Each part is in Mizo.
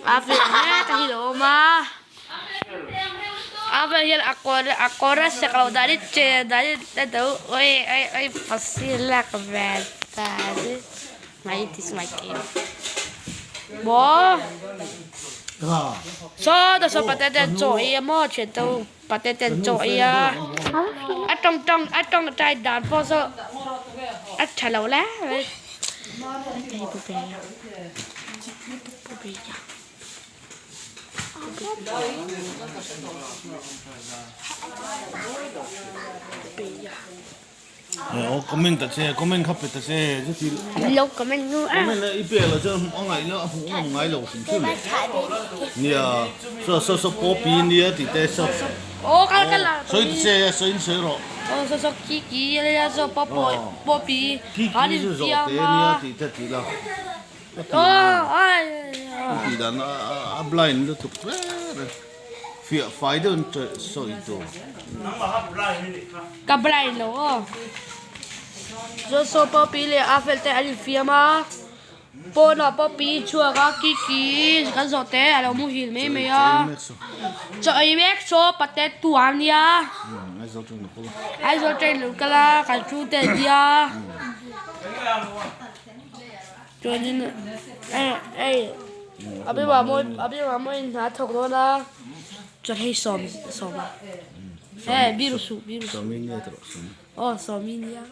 A vel mek a hi lo awm a a vel hian a kawr a kawr a sek loh dan hi che dan hi a do oi oi oi pasila ka vel ta mai this my game maw saw ta saw pate ten chaw ei a maw thian te u pate ten chaw ei a a tawng tawng a tawngtai dan pawh saw a tha lo lai mai. Aw comment ta che comment kha pe ta che chu thil lo comment nu a comment i pe lo chuan a ngaih lo a hmuh awm ngai lo hrim hrim nia so so so popi nia tih te so aw kal kal la sawi ta che sawi in sawi rawh aw so so ki ki nia so popo popi ki ki chu zawh te nia tih te tih la tih dan a blind lutuk reng reng fiah fai deuh in sawi tur. Ka blind lo aw. Chuan saw Poppy leh Afel te an infiam a, pawnah Poppy chhuak a Kiki kan zawh te a lo muhil mai mai a, chaw ei mek saw pate tuah a nia, Aizawl train lo kal a kan thu te a nia. Chuanin hei a bengah mawi a bengah mawiin hna a thawk dawn a chuan hei sawm sawm a he biru suh biru suh aw sawmi nia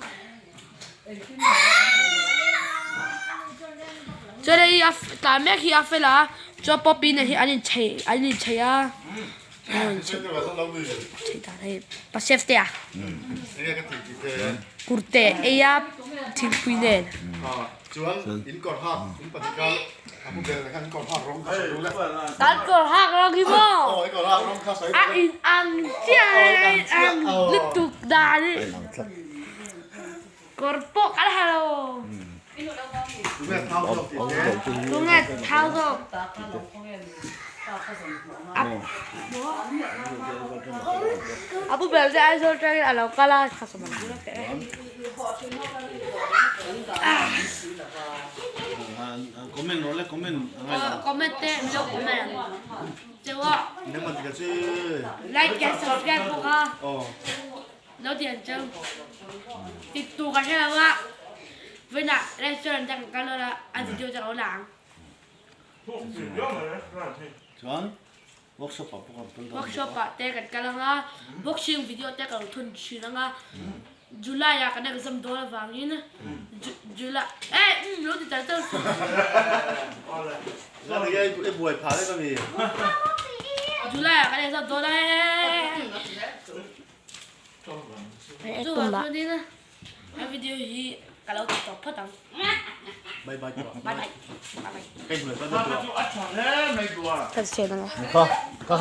chuan hei a tlan mek hi a fel a chuan poppy nen hi an inchei an inchei a chei dan hei pasef te a kurte ei a thingpui nen. Kan kawr hak rawng hi maw a in ang chiah a in ang lutuk dan hi kawr pawh kan ha lo. Tunge thau zawk? A pu ber te Aizawl atangin a lo kal a. Comment rawh le comment a ngai lo. Comment te min lo comment ang cheu a. Like and subscribe bawk a. Lo ti ang cheu. Tik tur ka hre lo a. Vawiinah restaurant te kan kal dawn a, a video te ka lo la ang. Chuan workshop ah pawh kan kal dawn. Workshop ah te kan kal ang a, boxing video te ka lo thun thin ang a. July ah kan exam dawn avangin July eh umm lo ti tel tel suh. July ah kan exam dawn a Chuvang chuanin he video hi ka lo ti tawp phawt ang. Bye bye. Bye bye. Bye bye. Ka.